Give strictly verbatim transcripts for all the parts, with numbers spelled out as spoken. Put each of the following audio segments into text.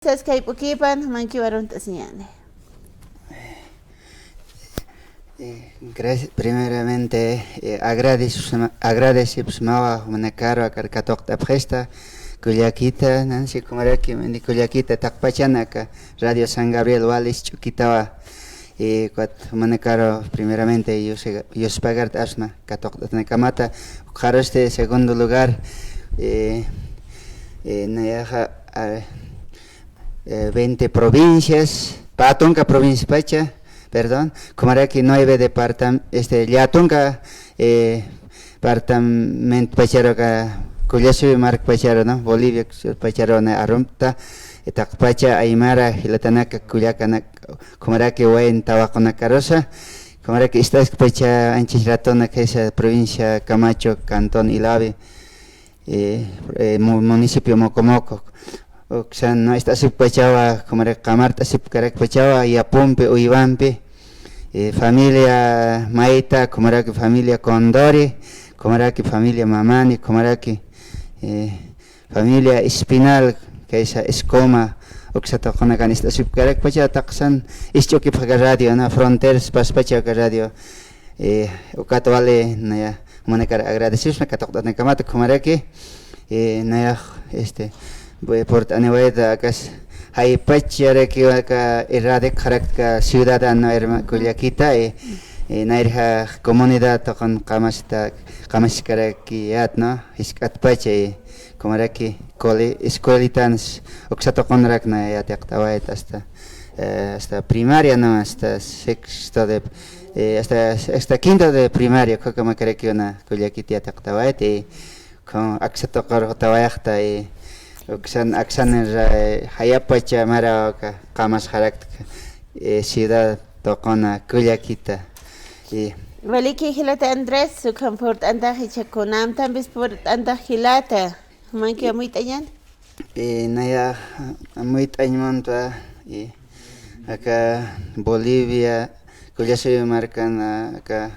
Saskayp'ukipan, mankiw arunt'asiñäni. Eh, gracias. Primeramente, eh, agradecipsma-, agradecipsmawa, jumanakaru akar katuqt'apxista, kullakita, nansi kumaraki, mindi kullakita, taqpachanaka, Radio San Gabriel, wali ch'ukitawa, eh, kat jumanakaru, primeramente, yus-, yuspagart'apsma, katuqt'atanakamata, ukxarusti segundo lugar, eh, eh, nayaxa, ah, eh, veinte provincias, pä tunka provinciapacha, perdón, kumaraki nueve departam-, este, llätunka, eh, departamentpacharu aka, Kullasuyu markpacharu, ¿no? Bolivia pacharu na arumta, eh, taqpacha aymara jilatanaka kullakanak, kumaraki wayn tawaqunakarusa, kumaraki istaskpacha anchis ratuna khaysa provincia Camacho, cantón Ilave, eh, eh, mu-, municipio Mocomoco. Uksan, ¿no? Ist'asipkachawa, kumaraki qamart'asipkarakpachawa, Yapumpi, Uywampi, eh, familia Mayta, kumaraki familia Condori, kumaraki familia Mamani, kumaraki, eh, familia Espinal, kaysa Escoma, uksa tuqunakan ist'asipkarakpachawa, taqsan, isch'ukipxaka radio, ¿no? Fronteras, paspachawa aka radio. Eh, ukat wali naya, jumanakar agradecipsma, katuqt'atanakamata, kumaraki, eh, nayax, este, bu-, purt'aniwayta akas, jaypacharakiwa aka, irradiqxarakta ciudadano, herma-, kullakita, eh, eh, nayrja comunidad tuqun qamasta, qamaskarakiyät, ¿no? Jisk'atpacha, eh, kumaraki, cole-, escuelitans, uksa tuqunrak na yatiqt'awayta hasta, eh, hasta primaria, ¿no? Hasta sexto de, eh, hasta, hasta quinto de primaria, ukhamakarakiw na kullakit yatiqt'awayta, y kun aksa tuqur jutawayxta, y uksan, aksan ra-, eh, jayapacha mara uka qamasxarakta, eh, ciudad tuquna kullakita, y Waliki jilata Andrés, ukham purt'antax jichha kunamtampis purt'antax jilata. Manki amuyt'añan? Eh, naya amuyt'añ muntwa, eh, aka Bolivia, Kullasuyu markan, aka,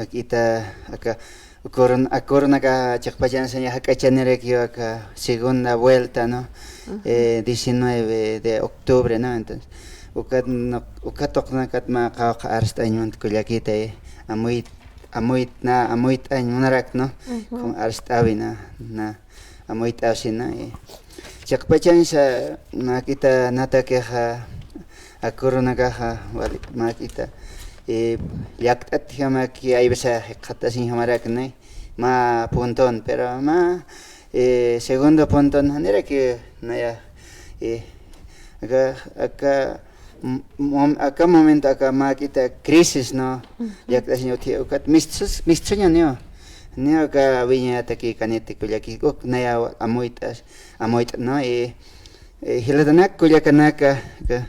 akita, aka, uka urun-, aka urunaka chiqpachan saña jak'achanirakiw aka segunda vuelta, ¿no? Ujú. Eh, diecinueve de octubre, ¿no? Entonces, ukat, no, uka tuqnakat mä qawqha arst'añ munt kullakita, eh, amuyt-, amuyt-, na, amuyt'añ munarak, ¿no? Ujú. Kun arst'awi na, na, amuyt'awsi na, eh. Chiqpachansa, mäkita natakixa, aka urunakaxa, wali, mäkita, eh, llakt'atjamaki, ay veces jikxatasiñjamarak, ¿no? Mä punton, pero mä, eh, segundo punton, janiraki, naya, eh, aka, aka, m-, mom-, aka momento aka mäkita crisis, ¿no? Ujú. Llakt'asiñ utji, ukat mistsus-, mistsuñaniw. Niw aka wiñayataki kaniti kullaki, uk naya amuyt'as, amuyt'a, ¿no? Y, eh, jilatanak kullakanaka, aka,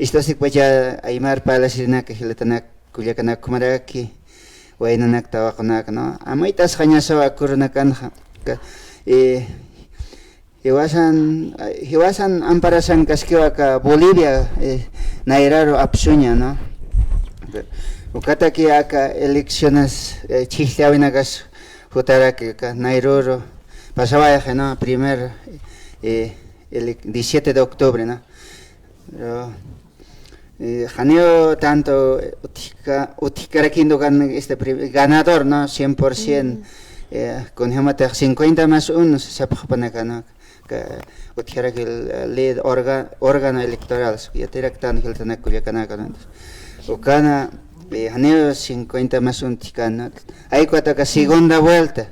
ist'asikpacha aymar parlasirinaka jilatanak kullakanak kumaraki, waynanak tawaqunaka, ¿no? Amuyt'asxañasawa aka urunakanxa, aka, eh, Jiwasan, jiwasan amparasankaskiwa aka Bolivia, eh, nayraru apsuña, ¿no? Ukataki aka elecciones, eh, chhijllawinakas jutaraki aka nayruru pasawayxi, ¿no? Primer, eh, ele-, diecisiete de octubre, ¿no? Pero, eh, janiw tanto, eh, utjka-, utjkarakintu kan, este, pri-, ganador, ¿no? Cien por cien, mm, eh, kunjamatax cincuenta más uno, sapxapanaka, ¿no? Ka-, utjaraki, eh, ley orga-, órgano electoral, yatiraktan jilatanak kullakanaka, ¿no? Ukana, eh, janiw cincuenta más uno utjkan, ¿no? Jaykuwata aka segunda vuelta,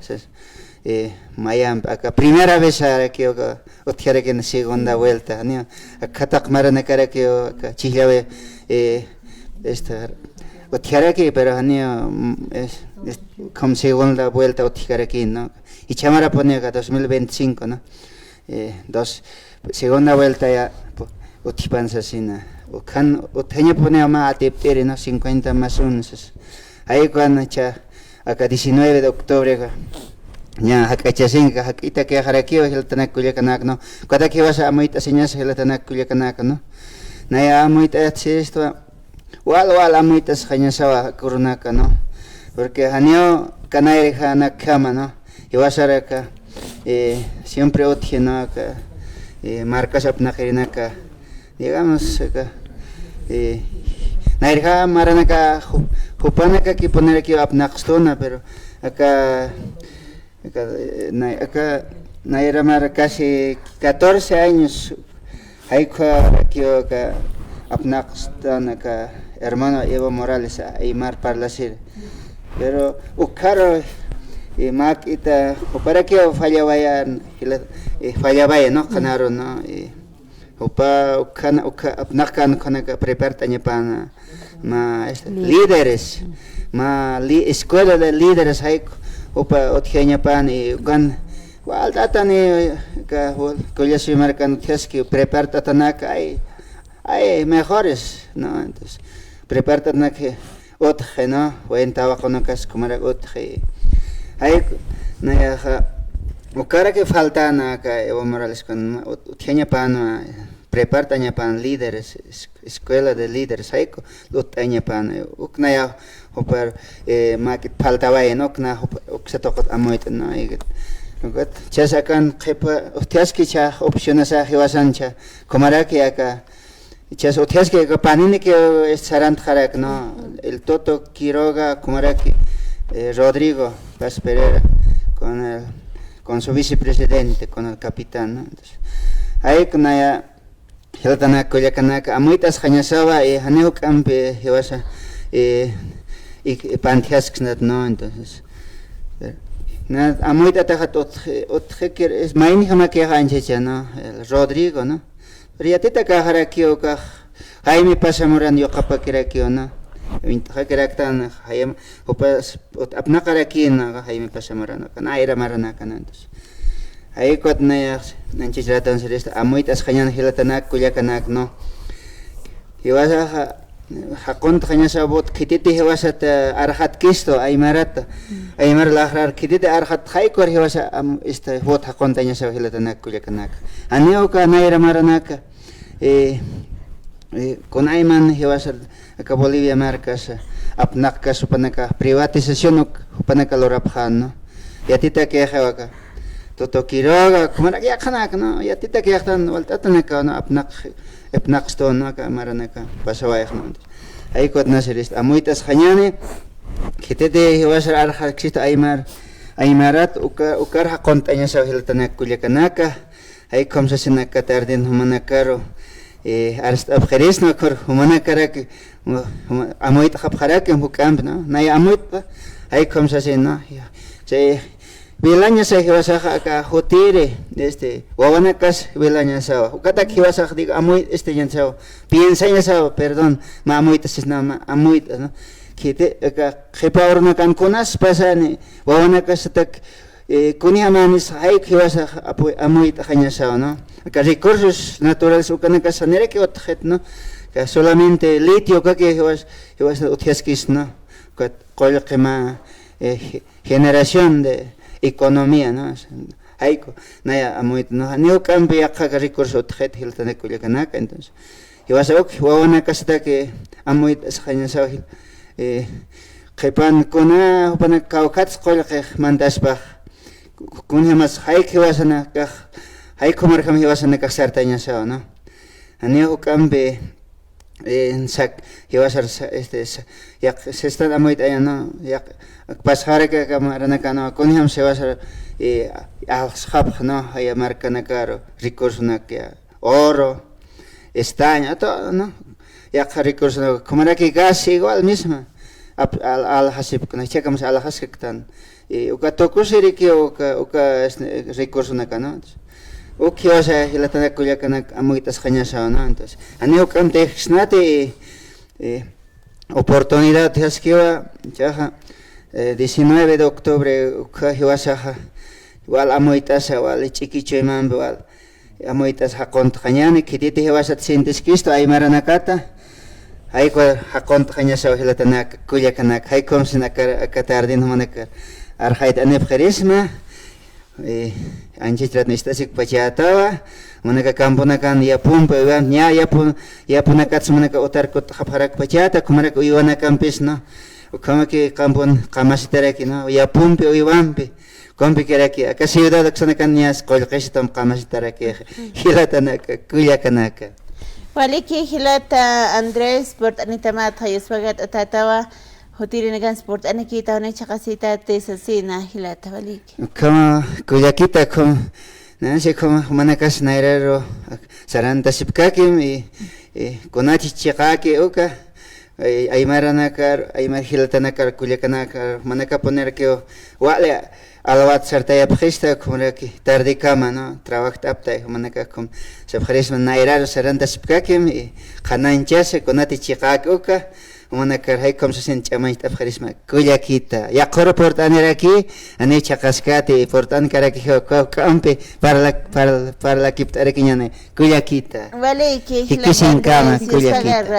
eh, mayamp, aka primera vez araki, aka, utjarakin segunda vuelta, janiw, aka taq maranakarakiw, aka chhijllawi, eh, esta, utjaraki, pero janiw, mm, es, es, como segunda vuelta utjkarakin, ¿no? Jichhamarapuni aka dos mil veinticinco, ¿no? Eh, dos, segunda vuelta ya, pu-, utjpan sasina. Ukan, utjañapuniw mä atipt'iri, ¿no? Cincuenta más uno, sas. Jaykuwan jichha, aka diecinueve de octubre, aka, ña jak'achasinka, jak'itakixarakiwa jilatanak kullakanak, ¿no? Ukataki jiwasa amuyt'asiñasa jilatanak kullakanak, ¿no? Naya amuyt'ayat sistu, wal, wal amuyt'asxañasawa aka urunaka, ¿no? Porque janiw kanayrixa nakjama, ¿no? Jiwasaraka, eh, siempre utji, ¿no? Aka, eh, markas apnaqirinaka, digamos, aka, eh, nayrja maranaka ju-, jupanakakipunirakiw apnaqstuna, pero aka, aka, eh, nay-, aka nayra mar casi catorce años, jayk'arakiw aka apnaqstan aka hermano Evo Morales, aymar parlasir. Pero ukkharu, eh, mäk'ita, juparakiw fallawaya, jila-, eh, fallawaya, ¿no? Qhanaru, ¿no? Eh, jupa ukkhan, ukkha apnaqkan ukhanaka prepart'añapana, mä, este, líderes, mä li-, escuela de líderes, jayku, jupa utjañapan, y ukan, walt'atani, ka, wal-, kullasi markan utjaski, prepart'atanak, ay, ay mejores, ¿no? Entonces, prepart'atanak, eh, utji, ¿no? Cuenta waqunakas kumarak utji. Jayku, nayaxa, ukaraki faltana aka Evo Morales kun, ut-, utjañapan, prepart'añapan líderes, es-, escuela de líderes, jayku, lut'añapan, uk nayax, jupar, eh, mäk'it faltaway, ¿no? Uk na, jupa, uksa tuqut amuyt'a, ¿no? Jichhas akan qhipa, utjaski jichha, opcionasa jiwasancha, kumaraki aka, jichhas utjaski aka paniniki, eh, sarantxarak, ¿no? El Toto Quiroga, kumaraki, eh, Rodrigo Paz Pereira, con el, con su vicepresidente, con el capitán, ¿no? Entonces, jayku naya, jilatanak kullakanaka, amuyt'asxañasawa, eh, janiw juk'ampi jiwasa, eh, y, y pantjasksnat, ¿no? Entonces, eh, na, amuyt'ataxat utji, utjikir, es, maynijamakix anchacha, ¿no? El Rodrigo, ¿no? Pero yatitakaxarakiw ukax, Jaime Pasamorano yuqapakirakiw, ¿no? Wint'xakiraktan, jayam, jupas, ut-, apnaqarakïna, Jaime Pasamorano, kan, nayra maranaka, ¿no? Entonces, jaykuwat nayax, nanchich raton sirista, amuyt'asxañan jilatanak, kullakanak, ¿no? Jiwasaxa, jaquntxañasaw voto, khititi jiwasat, eh, arxatkistu, aymarata, aymar laxrar, khititi arxat, jaykuwar jiwasa, am, este, voto jaqunt'añasaw jilatanak, kullakanak. Janiw uka nayra maranaka, eh, eh, kunayman jiwasar, aka Bolivia markas, apnaqkas jupanaka, privatización uk, jupanaka lurapxän, ¿no? Yatitakïxiw aka Toto Quiroga, kumarak yaqhanak, ¿no? Yatitakïxtan walt'atanakaw, ¿no? Apnaq, apnaqstun, ¿no? Aka maranaka pasawayxan, ¿no? Jaykuwat na sirista, amuyt'asxañani, khititi jiwasar arxatkistu aymar, aymarat, uka, ukar jaqunt'añasaw jilatanak, kullakanaka, jaykhum sasin aka tardin jumanakaru, eh, arst'apxirisna, ukhar jumanakarak, mu-, juma-, amuyt'xapxarakim juk'ampi, ¿no? Nay amuyt'pa, jaykhum sasin, ¿no? Ya. Chay, Vilañasa jiwasaxa aka jutiri, este, wawanakas Vilañasawa. Ukatak jiwasax, digo, amuyt'añasawa, piensañasawa, perdón, mä amuyt'asisna, mä amuyt'as, ¿no? Khiti, aka, qhipa urunakan kunas pasani, wawanakasatak, eh, kunjamanis jayku jiwasax apu-, amuyt'añasawa, ¿no? Aka recursos naturales ukanakasanirakiw utjxit, ¿no? Aka solamente litio ukaki jiwas, jiwas utjaskis, ¿no? Ukat qullqi mä, eh, ge-, generación de economía, ¿no? Jayku, naya amuyt'a, ¿no? Janiw juk'ampi yaqha aka recurso utjxit jilatanak, kullakanaka, entonces. Jiwasa uk, wawanakasataki amuyt'asxañasaw jil-, eh, qhipan kuna, jupanak kawkhatsa qullqix mantaspax, ku-, kunjamas jayku jiwasanakax, jayku marjam jiwasanakax sartañasaw, ¿no? Janiw juk'ampi, eh, sak-, jiwasar sa-, este, sa-, yaq-, sistan amuyt'aña, ¿no? Yaq-, pasxaraki aka maranaka, ¿no? Kunjam jiwasar, eh, alxapx, ¿no? Jaya markanakaru, recursonak ya, oro, estaño, todo, ¿no? Yaqha recursonak, kumaraki gas igual misma, ap-, al-, aljasipkna, jichhakamas aljasipktan. Y uka tukusirikiw uka, uka, este, recursonaka, ¿no? Uk jiwasa jilatanak, kullakanak, amuyt'asxañasaw, ¿no? Entonces, janiw juk'ampi utjxsnati, eh, oportunidad utjaskiwa, jichhaxa, eh, diecinueve de octubre, uka jiwasaxa, wal amuyt'asa, wal ch'iki chuymampi, wal amuyt'as jaqunt'xañani, khititi jiwasat sientiskistu aymaranakata, jayku jaqunt'xañasaw jilatanak, kullakanak, jaykhum sasin aka, aka tardin jumanakar arxayt'anipxirisma, eh, anchachrat ist'asikpachätawa, jumanaka camponakan yapumpi, uywampi, ña yapu-, yapunakats jumanaka utar kutt'xapxarakpachäta, kumarak uywanakampis, ¿no? Ukhamaki campon qamasitaraki, ¿no? Yapumpi, uywampi, Kumpikiraki, aka ciudad uksanakan niyas qullqisitam qamasitaraki, jilatanaka, kullakanaka. Waliki jilata Andrés, purt'anitamat jayuspagat utatawa, jutirinakan purt'anikita, juni chhaqasitati sasina, jilata, waliki. Ukhama, kullakita, ukhama, nansi ukhama, jumanakas nayraru, sarantasipkakim, y, y, kunati chiqaki uka, Ay-, aymaranakar, aymar jilatanakar, kullakanakar, jumanakapunirakiw wali alwat sartayapxista, ukhumraki tardekama, ¿no? Trabajt'aptay, jumanaka ukhum sapxirisma nayraru sarantasipkakim, y qhanañchasa, kunati chiqak uka, jumanakar jay ukhum sasin ch'amañcht'apxirisma, kullakita. Yaqhuru purt'aniraki, janiw chhaqaskati, purt'ankaraki, uka, ukampi, parla-, parla-, parlakipt'arakiñani, kullakita. Waliki, jikisinkama, kullakita.